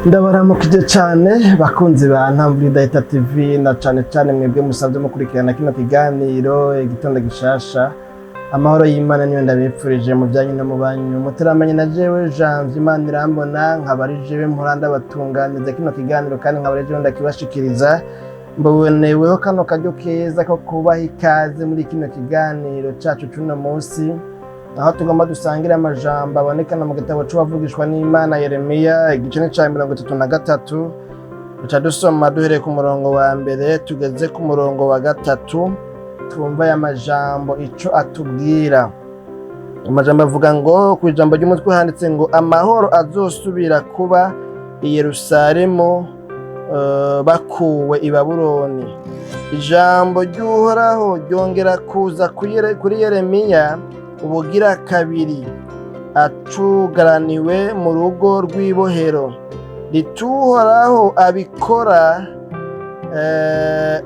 Ndabaramukije cyane, bakunzi ba Ntambwe Dahita TV, na cyane cyane mwebwe musanzwe mukurikirana kino kiganiro Igitondo Gishasha. Amahoro y'Imana niyo ndabipfurije mu byanyu no mu banyu. Muteramanye na jewe Janvier Imana irambona, nkaba ari jewe mpora ndabatunganiza kino kiganiro, kandi nkaba ari jewe ndakibashikiriza. Mboneweho kano karyo keza ko kubaha ikaze muri kino kiganiro cacu c'uno munsi, aho tugomba dusangire amajambo abonekana mu gitabo c'uwavugishwa n'Imana Yeremiya, igice ca 33. Duca dusoma duhereye ku murongo wa mbere tugeze ku murongo wa gatatu, twumva aya majambo ico atubwira. Amajambo avuga ngo, ku ijambo ry'umutwe handitse ngo: "Amahoro azosubira kuba i Yerusalemu bakuwe i Babuloni." Ijambo ry'Uhoraho ryongera kuza kuri Yeremiya ubugira kabiri, acugaraniwe mu rugo rw'ibohero, riti: "Uhoraho abikora,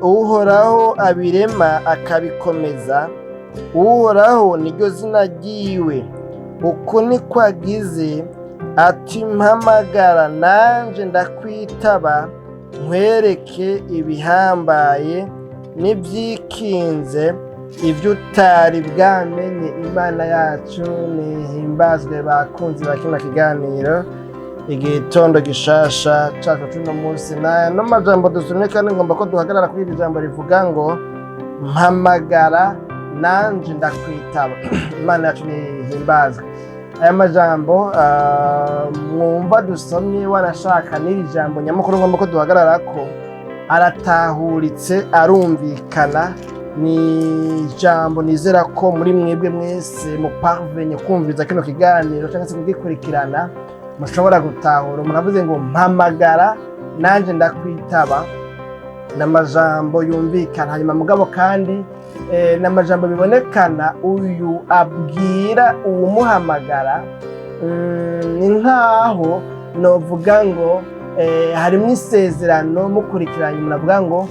Uhoraho abirema akabikomeza, Uhoraho niryo zina ryiwe. Uku niko agize ati: 'Mpamagara, nanje ndakwitaba, nkwereke ibihambaye n'ivyikinze, ibyo utari bwamenye.'" Imana yacu nihimbazwe. Bakunzi ba kino kiganiro Igitondo Gishasha cacu c'uno munsi, no majambo dusomye, kandi ngomba ko duhagarara kuri iri jambo rivuga ngo: "Mpamagara, nanje ndakwitaba." Imana yacu nihimbazwe. Aya majambo mwumva dusomye, wanashaka n'iri jambo nyamukuru ngomba ko duhagarara ko, aratahuritse, arumvikana. Ni ijambo nizera ko muri mwebwe mwese muparvenye kumviriza kino kiganiro cyangwa se kugikurikirana mushobora gutahura. Umuntu avuze ngo: "Mpamagara, nanjye ndakwitaba", ni amajambo yumvikana. Hanyuma mugabo kandi ni amajambo bibonekana uyu abwira uwumuhamagara. Ni nkaho novuga ngo harimo isezerano mukurikiranye. Umuntu avuga ngo: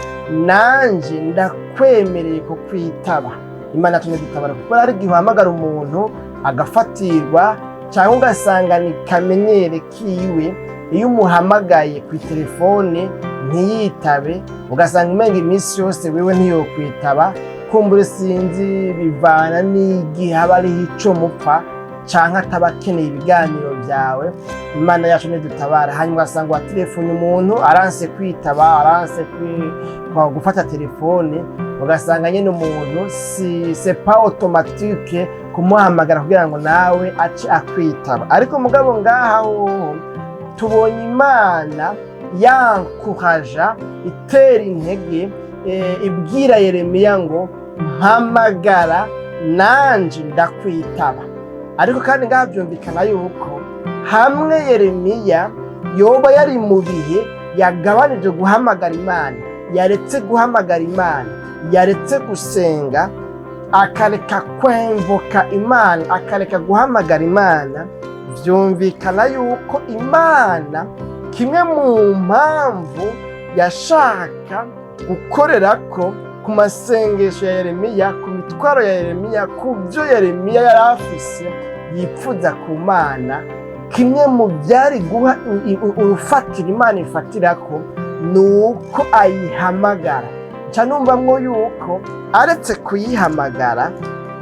"Nanjye ndakwemereye kukwitaba." Imana yatumye dutabara, kuko hari igihe uhamagara umuntu agafatirwa, cyangwa ugasanga ni kamenyere kiwe, iyo umuhamagaye ku telefone ntiyitabe, ugasanga umenga iminsi yose wewe ntiyokwitaba. Kumbure sinzi, bivana n'igihe aba ariho ico mupfa, canke ataba akeneye ibiganiro byawe. Imana yacu nidutabara. Hanyuma ugasanga watelefone umuntu aranse kwitaba, aranse gufata telefone, ugasanga nyine umuntu si c'est pas automatique kumuhamagara kugira ngo nawe ace akwitaba. Ariko mugabo ngaha hoho tubonye Imana yankuhaja, itera intege, ibwira Yeremiya ngo: "Mpamagara, nanje ndakwitaba." Ariko kandi ngaha byumvikana yuko hamwe Yeremiya yoba yari mu bihe yagabanije guhamagara Imana, yaretse guhamagara Imana, yaretse gusenga, akareka kwemvoka Imana, akareka guhamagara Imana, vyumvikana yuko Imana kimwe mu mpamvu yashaka gukorera ko ku masengesho ya Yeremiya, ku mitwaro ya Yeremiya, ku byo Yeremiya yari afise yipfuza ku Mana, kimwe mu byari guha urufatiro Imana ifatirako ni uko ayihamagara. Nca numvamwo yuko aretse kuyihamagara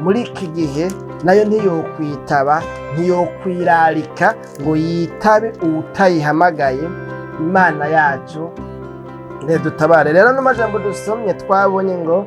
muri iki gihe, nayo ntiyokwitaba, ntiyokwirarika ngo yitabe uwutayihamagaye. Imana yacu ntidutabare. Rero n'amajambo dusomye, twabonye ngo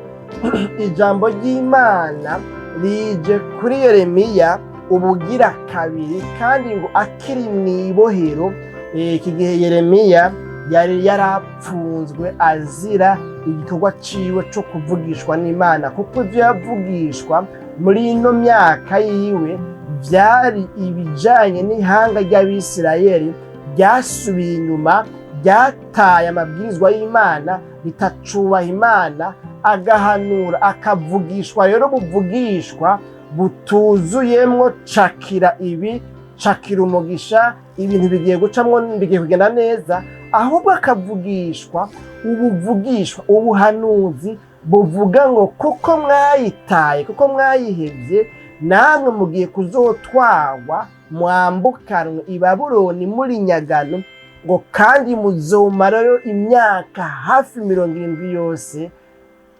ijambo ry'Imana rije kuri Yeremiya ubugira kabiri, kandi ngo akiri mu ibohero. Iki gihe Yeremiya yari yarapfunzwe azira igikorwa ciwe co kuvugishwa n'Imana, kuko ivyo yavugishwa muri ino myaka yiwe vyari ibijanye n'ihanga ry'Abisirayeli ryasubiye inyuma, ryataye amabwirizwa y'Imana, ritacubaha Imana. Agahanura, akavugishwa rero buvugishwa butuzuyemwo cakira ibi, cakira umugisha, ibintu bigiye gucamwo, bigiye kugenda neza, ahubwo akavugishwa ubuvugishwa, ubuhanuzi buvuga ngo: "Kuko mwayitaye, kuko mwayihevye, namwe mugiye kuzotwarwa, mwambukanwe i Babuloni muri nyagano." Ngo kandi muzomarayo imyaka hafi 70 yose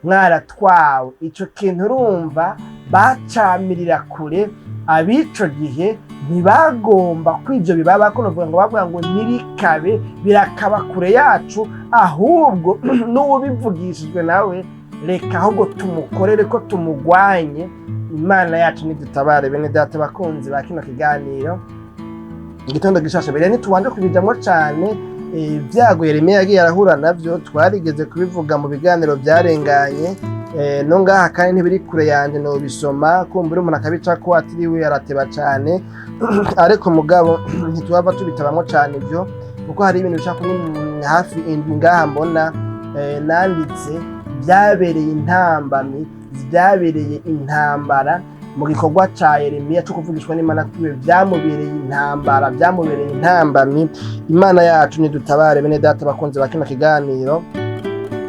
mwaratwawe. Ico kintu urumva bacamirira kure. Abico gihe ntibagomba ko ivyo bibaba, ko novuga ngo bavuga ngo ntirikabe, birakaba kure yacu, ahubwo n'uwubivugishijwe nawe reka ahubwo tumukorere ko tumugwanye. Imana yacu nidutabare. Bene data bakunzi ba kino kiganiro Igitondo Gishasha, bere ntitubanje kubijamwo cane. Ibyago Yeremiya yagiye arahura navyo twarigeze kubivuga mu biganiro byarenganye, no ngaha kandi ntibiri kure yanje, nobisoma kumbura umuntu akabicako atiriwe arateba cane. Ariko mugabo ntituhava tubitabamwo cane ivyo, kuko hari ibintu bishaka kuri hafi 7 ngaha mbona nanditse byabereye intambamyi, byabereye intambara mu gikorwa ca Yeremiya co kuvugishwa n'Imana kwiwe, byamubereye intambara, byamubereye intambamyi. Imana yacu nidutabare. Bene data bakunze ba kino kiganiro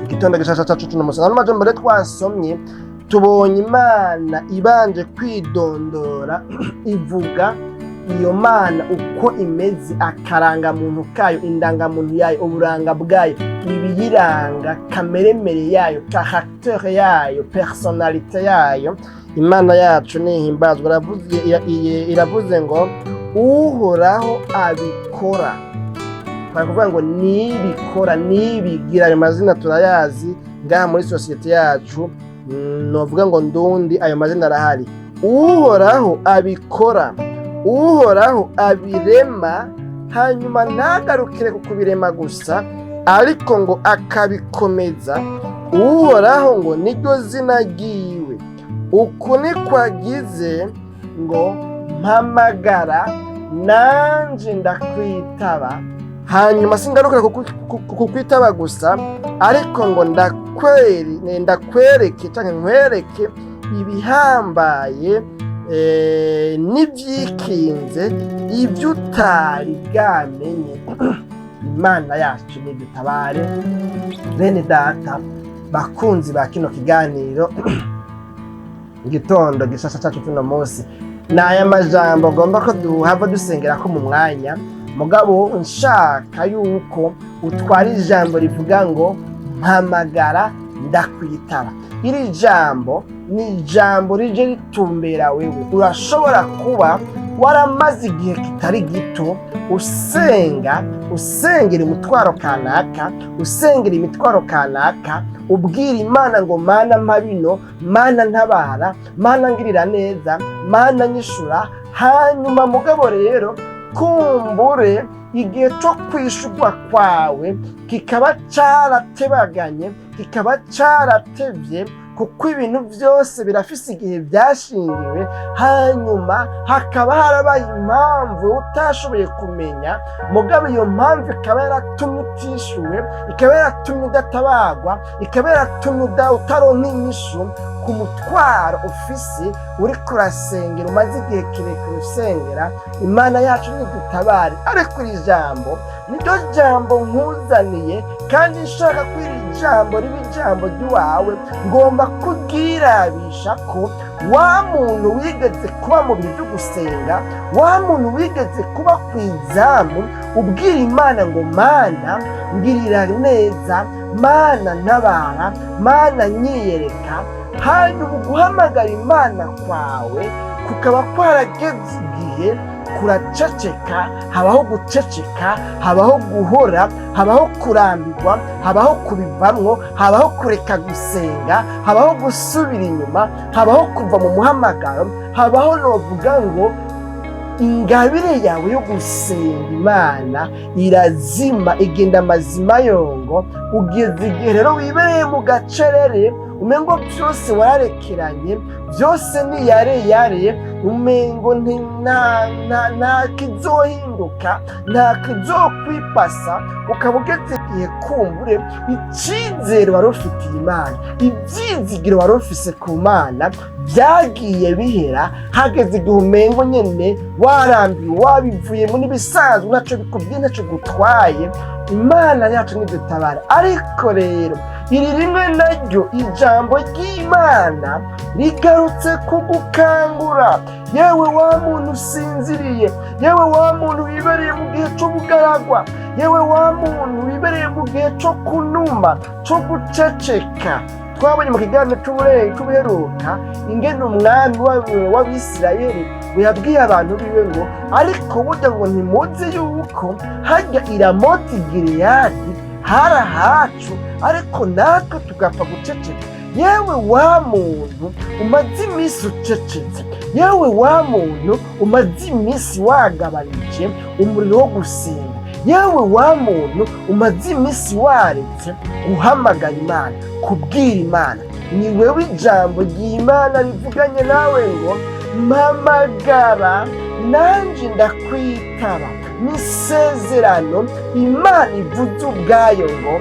Igitondo Gishasha cacu cuno musi, ano majambo rero twasomye, tubonye Imana ibanje kwidondora, ivuga iyo Mana uko imeze, akarangamuntu kayo, indangamuntu yayo, uburanga bwayo, ibiyiranga, kameremere yayo, caractère yayo, personnalité yayo. Imana yacu nihimbazwa. Iravuze ngo Uhoraho abikora, twari kuvuga ngo nibikora, nibigira. Ayo mazina turayazi ngaha muri sosiyete yacu, novuga ngo ndundi ayo mazina arahari. Uhoraho abikora, Uhoraho abirema, hanyuma ntagarukire ku kubirema gusa, ariko ngo akabikomeza. Uhoraho ngo niryo zina ryiwe. Uku niko agize ngo: "Mpamagara nanje ndakwitaba." Hanyuma singarukira kukwitaba gusa, ariko ngo ndakwereke canke nkwereke ibihambaye n'ivyikinze, ibyo utari bwamenye. Imana yacu nidutabare. Bene data bakunzi ba kino kiganiro Igitondo Gishasha cacu tuno munsi, ni aya majambo ngomba ko duhava dusengera ko mu mwanya. Mugabo nshaka yuko utwara ijambo rivuga ngo "Mpamagara ndakwitaba". Iri jambo ni ijambo rije ritumbera wewe. Urashobora kuba waramaze igihe kitari gito usenga, usengera umutwaro kanaka, usengera imitwaro kanaka, ubwira Imana ngo: "Mana mpa bino, Mana ntabara, Mana ngirira neza, Mana nyishura." Hanyuma mugabo rero kumbure igihe cyo kwishurwa kwawe kikaba caratebaganye, kikaba caratevye, kuko ibintu byose birafise igihe byashingiwe. Hanyuma hakaba harabaye impamvu utashoboye kumenya, mugabo iyo mpamvu ikaba yaratumye utishyuwe, ikaba yaratumye udatabagwa, ikaba yaratumye utaronka inyishu ku mutwaro ufise uriko urasengera, umaze igihe kirekire usengera. Imana yacu nidutabare. Ariko iri jambo niryo jambo nkuzaniye, kandi nshaka ko iri jambo riba ijambo ry'iwawe. Ngomba kuryirabisha ko wa muntu wigeze kuba mu bintu byo gusenga, wa muntu wigeze kuba ku izamu, ubwira Imana ngo: "Mana ngirira neza, Mana ntabara, Mana nyiyereka." Hanyuma guhamagara Imana kwawe kukaba kwarageze igihe kuraceceka, habaho guceceka, habaho guhora, habaho kurambirwa, habaho kubivamwo, habaho kureka gusenga, habaho gusubira inyuma, habaho kuva mu muhamagaro, habaho novuga ngo ingabire yawe yo gusenga Imana irazima, igenda amazima yongo. Ugeze igihe rero wibereye mu gacerere, umengo byose wararekeranye, byose ni yare yare, umengo nta kizohinduka, nta kizokwipasa. Ukaba ugeze igihe kumbure icyizere wari ufitiye Imana, ibyizigiro wari ufise ku Mana byagiye bihera. Hageze igihe umengo nyene warambiwe, wabivuyemo, n'ibisanzwe, ntaco bikubwiye, ntaco gutwaye. Imana yacu nidutabara. Ariko rero iri rimwe naryo ijambo ry'Imana rigarutse kugukangura, yewe wa muntu usinziriye. Yewe wa muntu wibereye mu gihe c'ubugaragwa, yewe wa muntu wibereye mu gihe co kunuma, co guceceka. Twabonye mu kiganiro c'ubuheruka ingene umwami w'Abisirayeli yabwiye abantu biwe ngo: "Ariko burya ngo ntimuzi yuko hajya i Ramoti Gileyadi hari ahacu, ariko natwe tugapfa guceceka?" Yewe wa muntu umaze iminsi ucecetse, yewe wa muntu umaze iminsi wagabanije umuriro wo gusenga, yewe wa muntu umaze iminsi waretse guhamagara Imana, kubwira Imana, ni wewe ijambo ry'Imana rivuganye nawe ngo: "Mpamagara, nanjye ndakwitaba." N'isezerano Imana ivuze ubwayo ngo: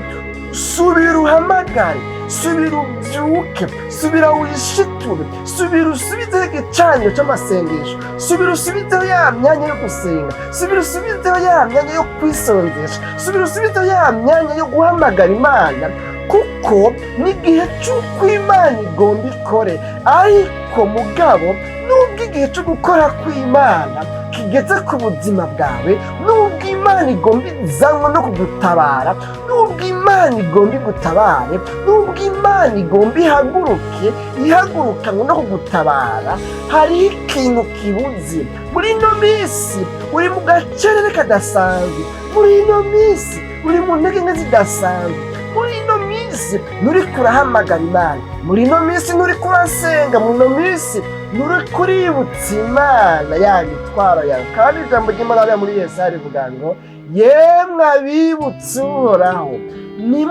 "Subira uhamagare, subira ubyuke, subira wishiture, subira usubizeho igicaniro cy'amasengesho, subira usubizeho ya myanya yo gusenga, subira usubizeho ya myanya yo kwisonzesha, subira usubizeho ya myanya yo guhamagara Imana," kuko n'igihe cy'uko Imana igomba ikore. Ariko mugabo, nubwo igihe cyo gukora kw'Imana kigeze ku buzima bwawe, nubwo Imana igomba izanwa no kugutabara, nubwo Imana igomba igutabare, nubwo Imana igomba ihaguruke ihagurukanwe no kugutabara, hariho ikintu kibuze. Muri ino minsi uri mu gacerere kadasanzwe, muri ino minsi uri mu ntege nke zidasanzwe, muri ino minsi nturiko urahamagara Imana, muri ino minsi nturiko urasenga, muri ino minsi nturiko uributsa Imana ya mitwaro yawe. Kandi ijambo ry'Imana hariya muri Yesaya rivuga ngo: "Yemwe abibutse Uhoraho,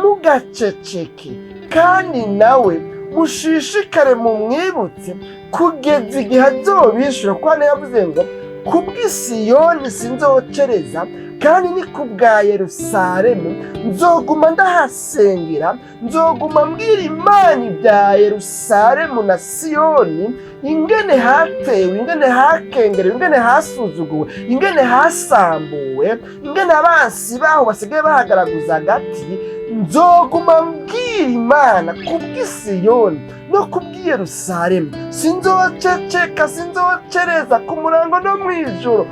ntimugaceceke, kandi nawe mushishikare mumwibutse kugeza igihe azobishura." Kuko hano yavuze ngo: "Kubw'Isiyoni sinzocereza, kandi ni ku bwa Yerusalemu nzoguma ndahasengera, nzoguma mbwira Imana ibya Yerusalemu na Siyoni, ingene hatewe, ingene hakengerewe, ingene hasuzuguwe, ingene hasambuwe, ingene abansi baho basigaye bahagaraguza agati. Nzoguma mbwira Imana kubw'Isiyoni no kubw'i Yerusalemu, sinzoceceka, sinzocereza ku murango no mw'ijoro,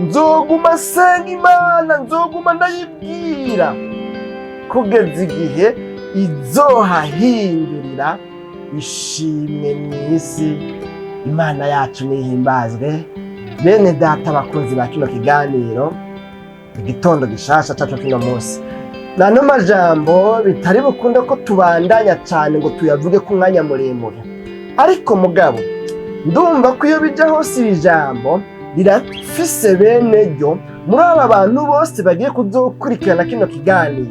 nzoguma senga Imana, nzoguma ndayibwira kugeza igihe izohahindurira ishimwe mu isi." Imana yacu nihimbazwe. Bene data, bakunzi ba kino kiganiro Igitondo Gishasha cacu kino munsi, nano majambo bitari bukunde ko tubandanya cyane ngo tuyavuge ku mwanya muremure, ariko mugabo ndumva ko iyo bijya hose iri jambo rirafise bene ryo. Muri aba bantu bose bagiye kuzokurikirana kino kiganiro,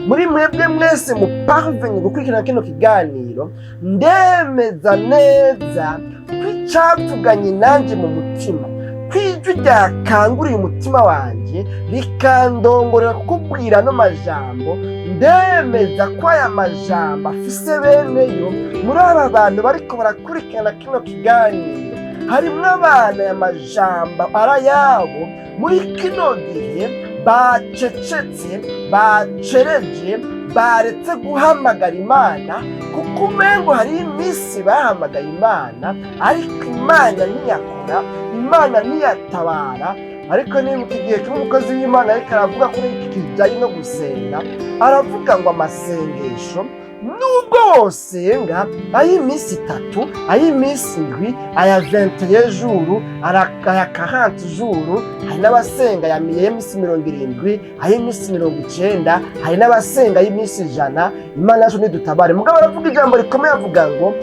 muri mwebwe mwese mu parvenye gukurikirana kino kiganiro, ndemeza neza ko icavuganye nanjye mu mutima, ko ijwi ryakanguriye umutima wanjye rikandongorera kukubwira ano majambo, ndemeza ko aya majambo afise bene yo. Muri aba bantu bariko barakurikirana kino kiganiro, harimwo abana aya majambo arayabo. Muri kino gihe bacecetse, bacereje, baretse guhamagara Imana, kuko umengo hari iminsi bahamagaye Imana ariko Imana ntiyakora, Imana ntiyatabara. Ariko nibuka igihe kimwe umukozi w'Imana ariko aravuga kuri iki kijyanye no gusenga, aravuga ngo amasengesho, nubwo wosenga ay'iminsi 3, ay'iminsi 7, aya 21 jours, aya 40 jours, hari n'abasenga aya y'iminsi 70, ay'iminsi 90, hari n'abasenga ay'iminsi 100, Imana yacu ntidutabare. Mugabo aravuga ijambo rikomeye, avuga ngo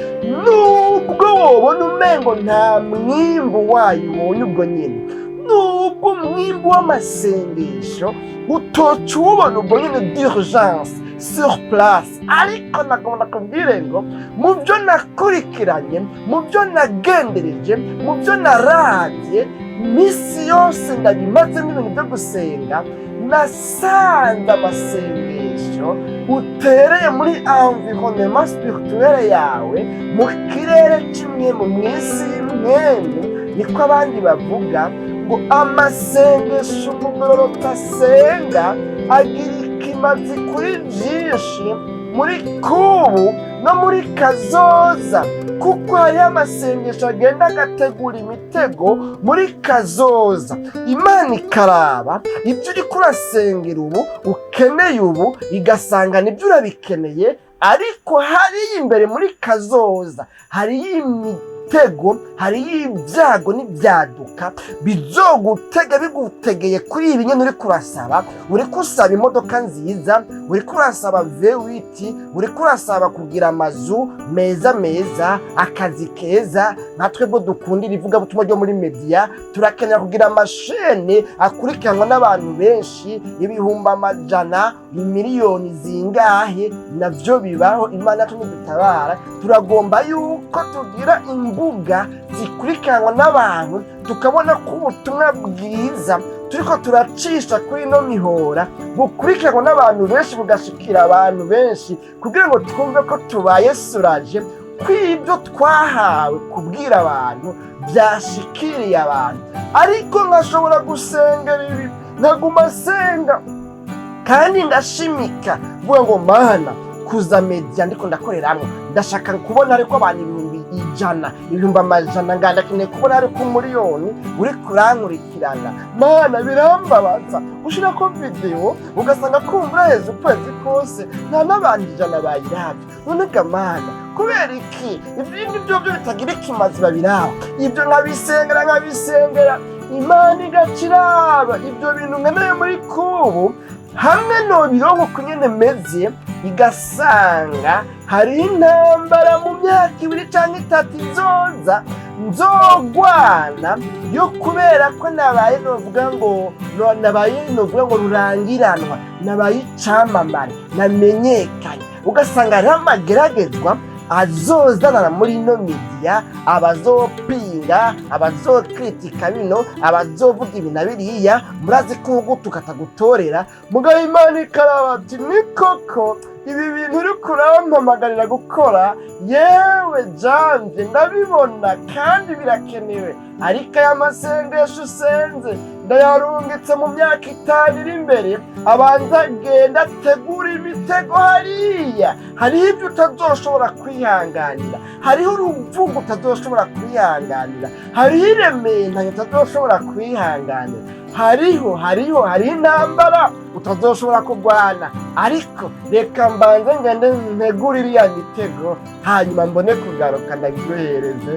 nubwo wobona umengo nta mwimbu wayo ubonye ubwo nyine, nubwo umwimbu w'amasengesho utoca uwubona ubwo nyine d'urgence sur place, ariko nagomba kubwire ngo mu byo nakurikiranye, mu byo nagendereje, mu byo narabye, minsi yose ndabimazemo ibintu byo gusenga, nasanze amasengesho utereye muri environnement spirituel yawe, mu kirere kimwe, mu isi y'imwemu, niko abandi bavuga ngo amasengesho umugororotsi asenga agira ikimazi kuri byinshi muri kubu. No muri kazoza, kuko hariho amasengesho agenda agategura imitego muri kazoza. Imana ikaraba ibyo uriko urasengera ubu, ukeneye ubu, igasanga nibyo urabikeneye, ariko hariya imbere muri kazoza hariyo imitego, hariyo ibyago n'ibyaduka bizogutega, bigutegeye kuri ibi nyine uriko urasaba. Uriko usaba imodoka nziza, uriko urasaba V8, uriko urasaba kugira amazu meza meza, akazi keza. Nka twebwe dukundira ivugabutumwa ryo muri media, turakenera kugira amashene akurikiranwa n'abantu benshi, ibihumbi amajana, imiliyoni zingahe. Navyo bibaho. Imana yacu nidutabara. Turagomba yuko tugira imbuga zikurikiranwa n'abantu, tukabona ko ubutumwa bwiza turiko turacisha kuri ino mihora bukurikiranwa n'abantu benshi, bugashikira abantu benshi, kugira ngo twumve ko tubaye soulagés, ko ibyo twahawe kubwira abantu byashikiriye abantu. Ariko nkashobora gusengera ibi, nkaguma senga kandi ngashimika, mvuga ngo: "Mana, kuza media ndiko ndakoreramwo, ndashaka kubona ariko abantu 100,000, ibihumbi amajana, ndakeneye kubona ariko 1 miliyoni uri kurankurikirana. Mana, birambabaza ushirako video ugasanga kumbura heza ukwezi kose nta n'abantu 100 bayiravye. None ga Mana, kubera iki ibindi byo bitagira ikimazi babiraba?" Ibyo nkabisengera, nkabisengera, Imana igaciraba ibyo bintu nkeneye muri kubu hamwe nobironka uko nyene meze, igasanga hari intambara mu myaka 2 canke 3 izoza nzogwana yo kubera ko nabaye, novuga ngo nabaye, novuga ngo rurangiranwa, nabaye icamamare, namenyekanye. Ugasanga hariho amageragezwa azozanana muri ino media, abazopinga, abazokritika bino, abazovuga ibi na biriya. Murazi ko ugutuka atagutorera. Mugabo Imana ikaraba ati: "Ni koko ibi bintu uri kurampamagarira gukora, yewe janje ndabibona kandi birakenewe, ariko aya masengesho usenze ndayarungitse mu myaka 5 iri imbere, abanza agenda ategura imitego hariya. Hariho ibyo utazoshobora kwihanganira, hariho uruvugo utazoshobora kwihanganira, hariho irementanya utazoshobora kwihanganira, hariho intambara utazoshobora kurwana, ariko reka mbanze ngende ntegure iriya mitego, hanyuma mbone kugaruka ndabiguhereze."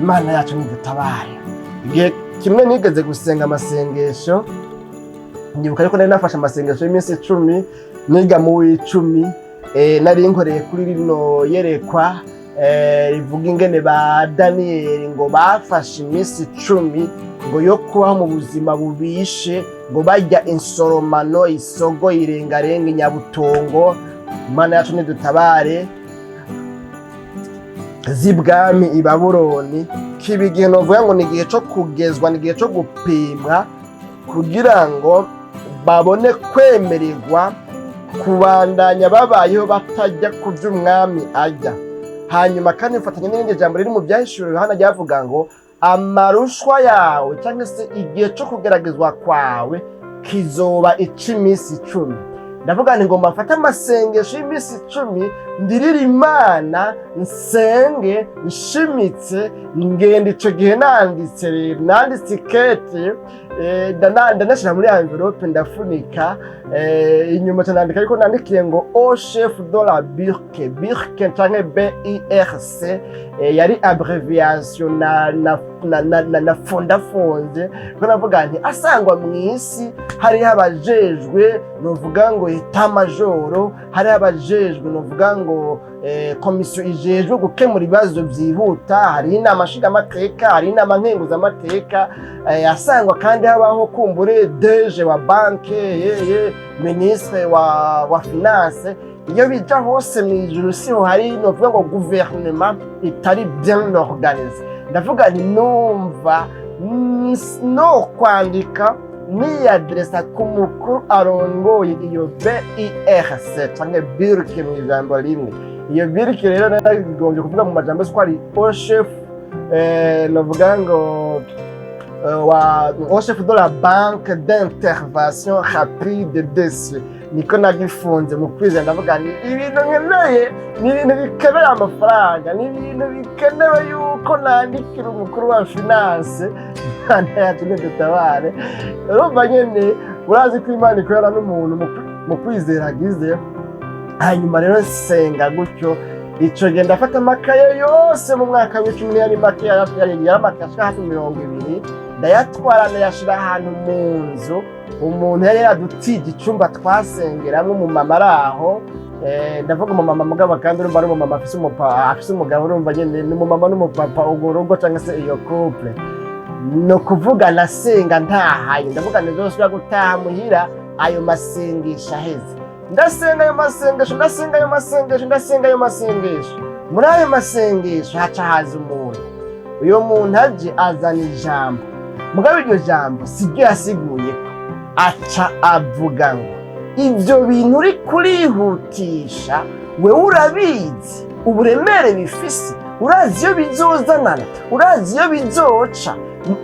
Imana yacu nidutabare. Igihe kimwe nigeze gusenga amasengesho, ndibuka ariko nari nafashe amasengesho y'iminsi 10, niga mu w'icumi, nari nkoreye kuri rino yerekwa rivuga ingene ba Daniyeli ngo bafashe iminsi 10 ngo yo kubaho mu buzima bubishe, ngo barya insoromano, isogo, irengarenga, inyabutongo, Imana yacu nidutabare, z'ibwami i Babuloni. Kiba igihe novuga ngo ni igihe co kugezwa, ni igihe co gupimwa, kugira ngo babone kwemererwa kubandanya babayeho batajya ku vy'umwami ajya. Hanyuma kandi mfatanya n'irindi jambo riri mu Byahishuriwe Yohana ryavuga ngo amarushwa yawe cyangwa se igihe cyo kugeragezwa kwawe kizoba ic'iminsi 10. Ndavuga nti ngomba mfate amasengesho y'iminsi 10, ndirire Imana, nsenge nshimitse. Ngenda ico gihe nanditse rero, nanditse ikete, ndanashira muri enveloppe, ndafunika inyuma nandika, ariko nandikiye ngo "Au chef de la BIRC". BIRC canke BIRC yari abréviation na fondafonze, ko navuga nti asangwa mw'isi hariho abajejwe, novuga ngo état-major, hariho abajejwe, novuga ngo komisiyo ijejwe gukemura ibibazo vyihuta, hariho inama nshingamateka, hariho inama nkenguzamateka, asangwa kandi habaho kumbure DG wa banke, yeye ministre wa finance. Iyo bija hose mw'ijuru siho hari, novuga ngo gouvernement itari bien organisée. Ndavuga nti numva no kwandika niyadresa ku mukuru arongoye iyo BIRC canke BIRC mu ijambo rimwe. Iyo BIRC rero naragombye kuvuga mu majambo ko ari au chef, novuga ngo wa au chef de la Banque d'intervention rapide des cieux. Niko nagifunze mu kwizera. Ndavuga ni ibintu nkeneye, ni ibintu bikeneye amafaranga, ni ibintu bikenewe yuko nandikira umukuru wa finance. Imana yacu nidutabare. Urumva nyene, urazi ko Imana ikorana n'umuntu mu kwizera agize. Hanyuma rero nsenga gutyo, ico gihe ndafata amakaye yose mu mwaka w'icumi, yari make, yari amakaye ashika hafi 20, ndayatwara, ndayashira ahantu mu nzu. Umuntu yari yaradutije icumba twasengeramwo, umumama ari aho. Ndavuga umumama, mugabo kandi urumva ari umumama afise umugabo. Urumva nyene ni umumama n'umupapa, urwo rugo cyangwa se iyo couple. Ni ukuvuga nasenga ntahaye, ndavuga ntizosubira gutaha muhira ayo masengesho aheze. Ndasenga ayo masengesho, ndasenga ayo masengesho, ndasenga ayo masengesho. Muri ayo masengesho haca haza umuntu. Uyo muntu aje azana ijambo, mugabo iryo jambo si ryo yasiguye ko aca avuga ngo: "Ibyo bintu uri kurihutisha, wewe urabizi uburemere bifise? Urazi iyo bizozanana? Urazi iyo bizoca?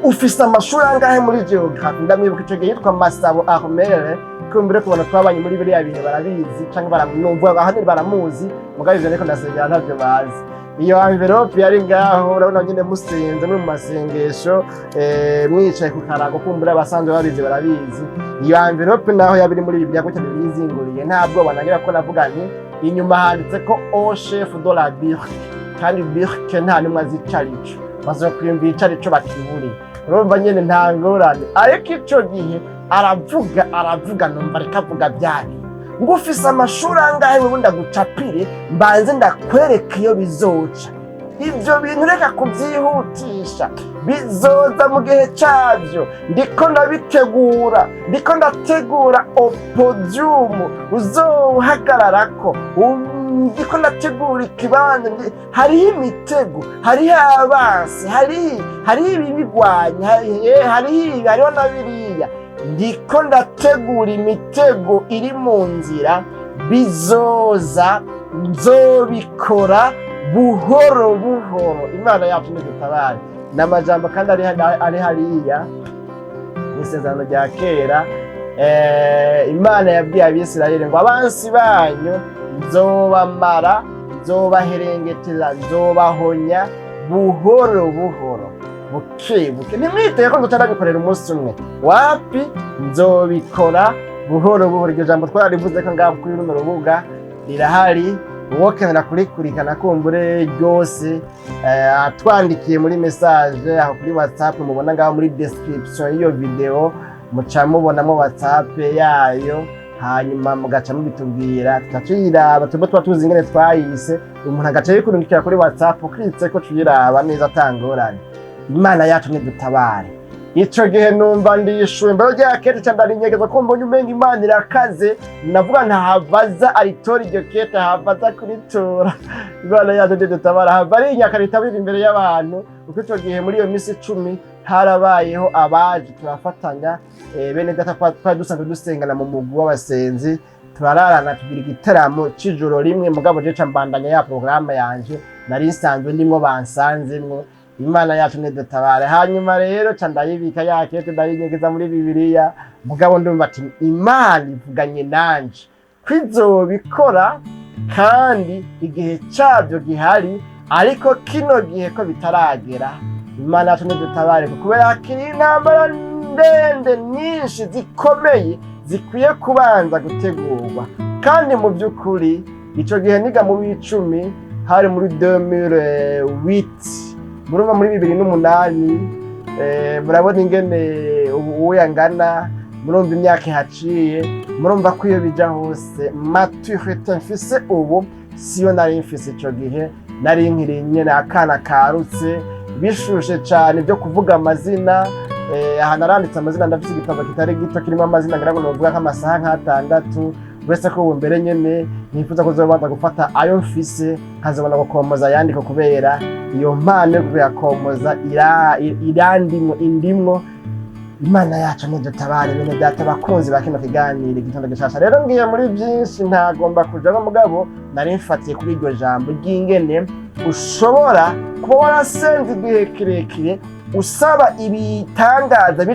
Ufise amashuri angahe muri geography?" Ndamwibuka ico gihe yitwa Masabo Armere. Kumbure kubona twabanye muri biriya bihe barabizi, canke baramwumva, ahanini baramuzi. Mugabo ivyo niko ndasengera ntavyo bazi. Iyo envelope yari ngaho, urabona nyine musenze, muri mu masengesho, mwicaye ku karago, kumbura abasanzwe babizi barabizi. Iyo envelope naho yaba iri muri Bibiliya gutya bizinguriye, nta bwoba nagira, ko navuga nti inyuma handitse ko "Au chef de la BIRC", kandi BIRC nta numwe azi ico arico, bazokwiyumvira ico arico bakiburiye. Urumva nyene nta ngorane. Ariko ico gihe aravuga, aravuga, numva ariko avuga bya bintu ngo: "Ufise amashuri angahe wewe? Ndagucapire, mbanze ndakwereka iyo bizoca. Ibyo bintu reka kubyihutisha, bizoza mu gihe cyabyo. Ndiko ndabitegura, ndiko ndategura podium uzohagararako. Ndiko ndategura ikibanza. Hariho imitego, hariho abansi, hariho ibibigwanya, hariho ibi, hariho na biriya. Ndiko ndategura imitego iri mu nzira. Bizoza, nzobikora buhoro buhoro." Imana yacu nidutabare. Ni amajambo kandi ari hariya mu Isezerano rya Kera. Imana yabwiye Abisirayeli ngo: "Abansi banyu nzobamara, nzobaherengeteza, nzobahonya buhoro buhoro, buke buke. Ntimwitege ko nzoca umunsi umwe, wapi, nzobikora buhoro buhoro." Iryo jambo twararivuze ko ngaho kuri runo rubuga rirahari. Uwokenera kurikurikana kumbure ryose, atwandikiye muri message aho kuri WhatsApp mubona ngaho muri description y'iyo video, muca mubonamo WhatsApp yayo, hanyuma mugaca mubitubwira, tuca tuyiraba. Twebwe tuba tuzi ingene twayise, umuntu agaca yikurungikira kuri WhatsApp, ukritse ko tuyiraba neza atangorane. Imana yacu nidutabare. Ico gihe numva ndishuye mbere rya kete, ca ndarinyegeza ko mbonye umenga Imana irakaze. Navuga ntahavaza aritora iryo kete, ahavaza kuritora. Imana yacu nidutabara. Hava ari inyaka ritabira imbere y'abantu, kuko ico gihe muri iyo misi 10 harabayeho abaje, turafatanya, bene data twari dusanzwe dusengana mu mugwi w'abasenzi, turararana, tugira igiteramo c'ijoro rimwe. Mugabo je ca mbandanya ya porogaramu yanje nari nsanzwe ndimwo, bansanzemwo. Imana yacu nidutabare. Hanyuma rero ca ndayibika ya kete, ndayinyegeza muri Bibiliya. Mugabo ndumva ati Imana ivuganye nanje ko izobikora kandi igihe cabyo gihari, ariko kino gihe ko bitaragera. Imana yacu nidutabare, kubera hakiri intambara ndende nyinshi zikomeye zikwiye kubanza gutegurwa. Kandi mu by'ukuri ico gihe niga mu w'icumi, hari muri 2008, murumva muri 2008. Murabona ingene ubu uwo yangana, murumva imyaka ihaciye, murumva ko iyo bija hose maturité mfise ubu siyo nari mfise ico gihe. Nari nkiri nyene akana karutse, bishushe cane byo kuvuga amazina. Aha naranditse amazina, ndafise igitabo kitari gito kirimo amazina, ngira ngo novuga nk'amasaha nk'atandatu. Uretse ko ubu mbere nyene nifuza kuzobanza gufata ayo mfise, nkazobona gukomoza ayandiko, kubera iyo mpano yo kuyakomoza irandimwo, indimwo. Imana yacu nidutabare. Bene data bakunzi ba kino kiganiro Igitondo Gishasha, rero ngiye muri byinshi ntagomba kujamo, mugabo nari mfatiye kuri iryo jambo ry'ingene ushobora kuba warasenze igihe kirekire usaba ibitangaza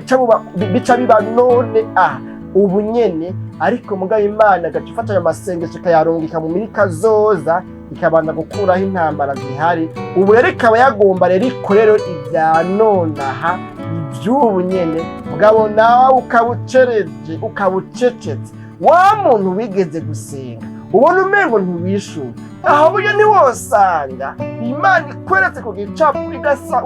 bica biba none aha. Ubu nyene, ariko mugabo Imana agaca ifata ayo masengesho ikayarungika mu mirika zoza, ikabanza gukuraho intambara zihari. Ubu rero ikaba yagomba rero ikorero ibya nonaha, iby'ubu nyene. Mugabo nawe ukaba ucereje, ukaba ucecetse. Wa muntu wigeze gusenga ubona umengo ntiwishuye, aho buryo ntiwosanga Imana ikweretse ku gicapu,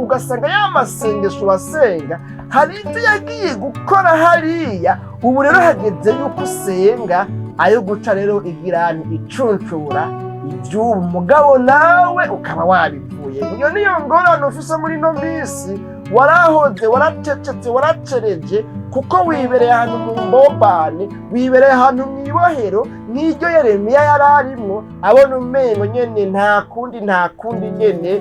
ugasanga ya masengesho wasenga hari ibyo yagiye gukora hariya. Ubu rero hageze yuko usenga ayo guca rero igirani icuncura iby'ubu, mugabo nawe ukaba wabivuye. Iyo niyo ngorane ufise muri ino minsi. Warahoze, waracecetse, waracereje, kuko wibereye ahantu mu mbobane, wibereye ahantu mu ibohero nk'iryo Yeremiya yari arimwo, abona umengo nyene nta kundi, nta kundi nyene,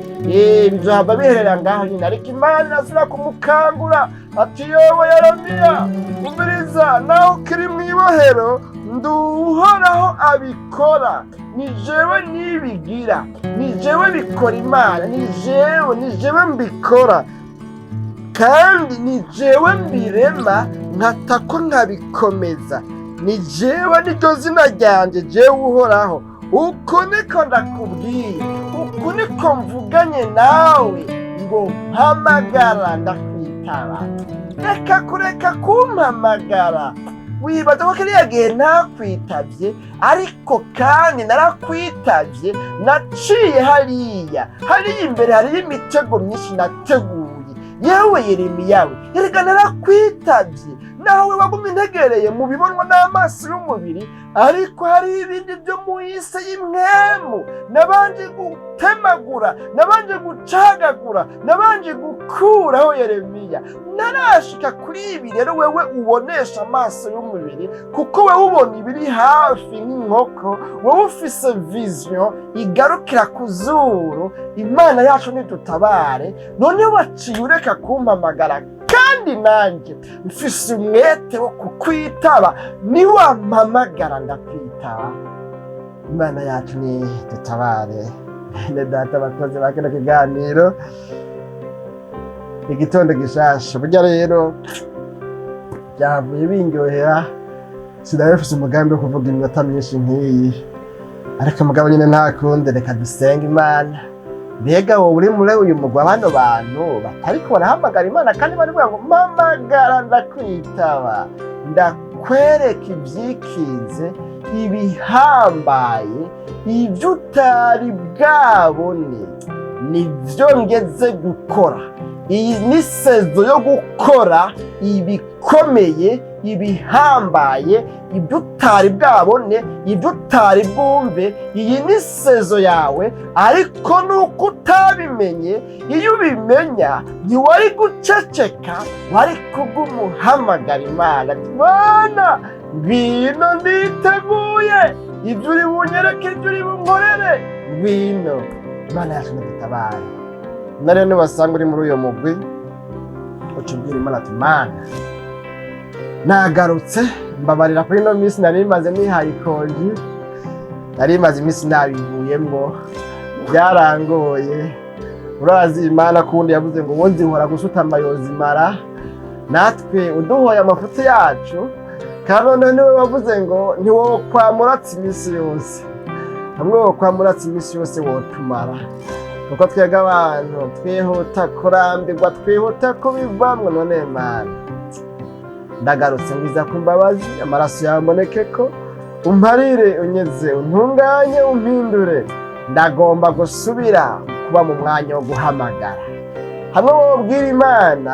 bizohava biherera ngaho nyene. Ariko Imana irasubira kumukangura ati: "Yowe Yeremiya, umviriza, naho ukiri mu ibohero, nduhoraho abikora, ni jewe nibigira, ni jewe bikora. Imana ni jewe, ni jewe mbikora, kandi ni jewe mbirema nkatako nkabikomeza. Ni jewe, niryo zina ryanjye, jewe Uhoraho. Uku niko ndakubwiye, uku niko mvuganye nawe ngo: mpamagara ndakwitaba." Reka kureka kumpamagara. Wibaza ko kiriya gihe ntakwitabye, ariko kandi narakwitabye. Naciye hariya, hariya imbere hariyo imitego myinshi nateguye. Yewe Yeremiya we, erega narakwitabye, nawe wagumye integereye mu bibonwa n'amaso y'umubiri, ariko hari ibindi byo mu isi y'impwemu nabanje gutemagura, nabanje gucagagura, nabanje gukuraho. Yeremiya, narashika kuri ibi rero wewe ubonesha amaso y'umubiri, kuko wewe ubona ibiri hafi nk'inkoko, wowe ufise vision igarukira ku zuru. Imana yacu ntidutabare. None waciye ureka kumpamagara, kandi nanjye mfise umwete wo kukwitaba. Niwampamagara ndakwitaba. Imana yacu ni dutabare. Bene data, bakozi ba kino kiganiro Igitondo Gishasha, burya rero byavuye bindyohera. Sinari mfise umugambi wo kuvuga iminota myinshi nk'iyi, ariko mugabo nyine nta kundi, reka dusenge Imana. Mbega wowe uri muri uyu mugwa, bano bantu batariko barahamagara Imana kandi barivuga ngo: "Mpamagara ndakwitaba, ndakwereka ibyikinze, ibihambaye, ibyo utari bwabone, nibyo ngeze gukora." Iyi ni saison yo gukora ibikomeye, ibihambaye, ibyo utari bwabone, ibyo utari bwumve. Iyi ni saison yawe, ariko nuko utabimenye. Iyo ubimenya ntiwari guceceka, wari kubw'umuhamagara Imana. "Mana, ngwino, nditeguye ibyo uri bunyereke, ibyo uri bunkorere, ngwino." Imana yacu ntidutabare. Na rero nibasanga uri muri uyo mugwi, uca ubwira Imana ati: "Mana, nagarutse, mbabarira kuri ino minsi nari maze nihaye ikonji, nari maze iminsi nabivuyemwo, byarangoye." Urazi Imana kundi yavuze ngo uwo zihora gusutama yozimara. Natwe uduhoye amafuti yacu, kandi noneho niwe wavuze ngo ntiwokwamuratse iminsi yose. Hamwe wokwamuratse iminsi yose wotumara, kuko twebwe abantu twihuta kurambirwa, twihuta kubivamwo. None Mana, ndagarutse, ngwiza ku mbabazi, amaraso yawe mboneke ko umparire, unyeze, untunganye, umpindure. Ndagomba gusubira kuba mu mwanya wo guhamagara. Hamwe wobwira Imana,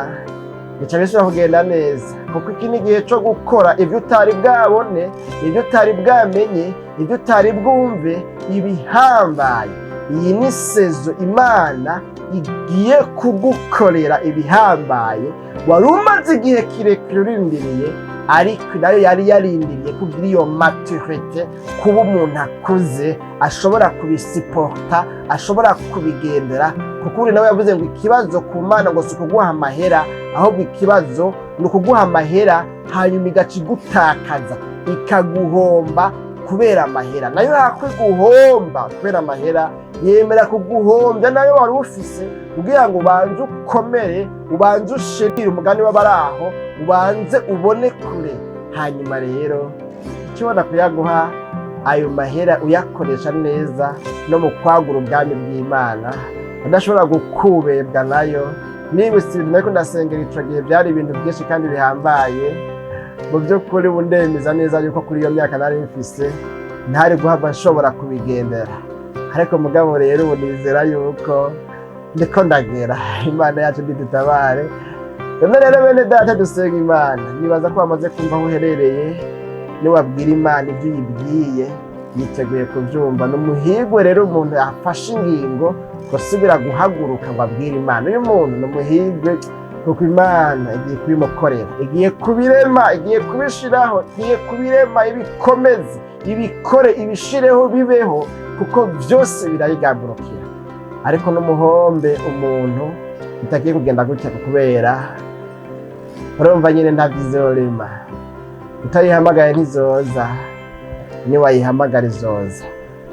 bica bisubira kugenda neza, kuko iki ni igihe cyo gukora ibyo utari bwabone, ibyo utari bwamenye, ibyo utari bwumve, ibihambaye. Iyi ni saison Imana igiye kugukorera ibihambaye wari umaze igihe kirekire urindiriye, ariko nayo yari yarindiriye kugira iyo maturité, kuba umuntu akuze ashobora kubisiporta, ashobora kubigendera. Kuko uri nawe yavuze ngo ikibazo ku Mana ngo si ukuguha amahera, ahubwo ikibazo ni ukuguha amahera hanyuma igaca igutakaza, ikaguhomba kubera amahera. Nayo hakwiguhomba kubera amahera, yemera kuguhombya nayo wari ufise kugira ngo ubanze ukomere, ubanze ushirire umugani w'abari aho, ubanze ubone kure. Hanyuma rero ikibona kuyaguha ayo mahera, uyakoresha neza no mu kwagura ubwami bw'Imana, udashobora gukubebwa nayo. Nibutse ibintu nariko ndasengera ico gihe, byari ibintu byinshi kandi bihambaye. Mu by'ukuri ubu ndemeza neza yuko kuri iyo myaka nari mfise ntari guhava nshobora kubigendera, ariko mugabo rero ubu nizera yuko ndiko ndagera. Imana yacu ntidutabare. None rero bene data, dusenga Imana. Nibaza ko bamaze kumva aho uherereye. Niwabwira Imana ibyo uyibwiye, yiteguye kubyumva. Ni umuhigwe rero umuntu afashe ingingo gusubira guhaguruka ngo abwire Imana. Uyu muntu ni umuhigwe, kuko Imana igiye kubimukorera, igiye kubirema, igiye kubishiraho, igiye kubirema, ibikomeze, ibikore, ibishireho, bibeho, kuko byose birayigamburukira. Ariko n'umuhombe umuntu bitagiye kugenda gutya, kubera urumva nyine ntabyo izorema. Utayihamagaye ntizoza, niwayihamagara izoza.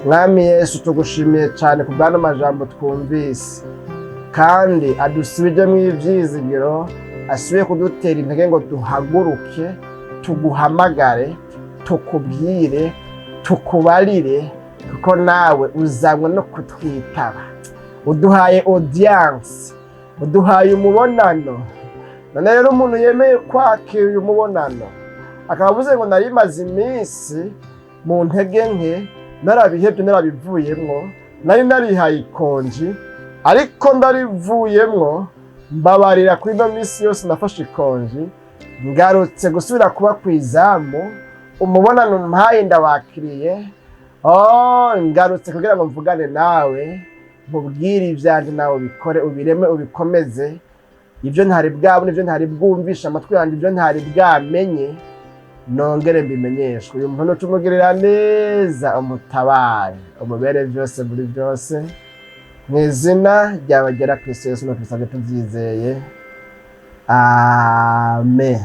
Mwami Yesu, tugushimiye cyane ku bw'ano majambo twumvise, kandi adusubijemo ibyizigiro, asubiye kudutera intege ngo duhaguruke, tuguhamagare, tukubwire, tukubarire, kuko nawe uzanywe no kutwitaba. Uduhaye audience, uduhaye umubonano. None rero umuntu yemeye kwakira uyu mubonano, akaba avuze ngo nari maze iminsi mu ntege nke, narabihebye, narabivuyemwo, nari narihaye ikonji, ariko ndarivuyemwo, mbabarira kuri ino minsi yose nafashe ikonji, ngarutse gusubira kuba ku izamu. Umubonano mpaye ndawakiriye. Oh, ngarutse kugira ngo mvugane nawe, nkubwire ibyanjye, nawe ubikore, ubireme, ubikomeze. Ibyo ntari bwabone, ibyo ntari bwumvishe amatwi yanjye, ibyo ntari bwamenye, nongere mbimenyeshwe. Uyu muntu ucumugirira neza, umutabare, umubere byose muri byose. Mu izina ryabagera Kristo Yesu no tubisabye tubyizeye, amen.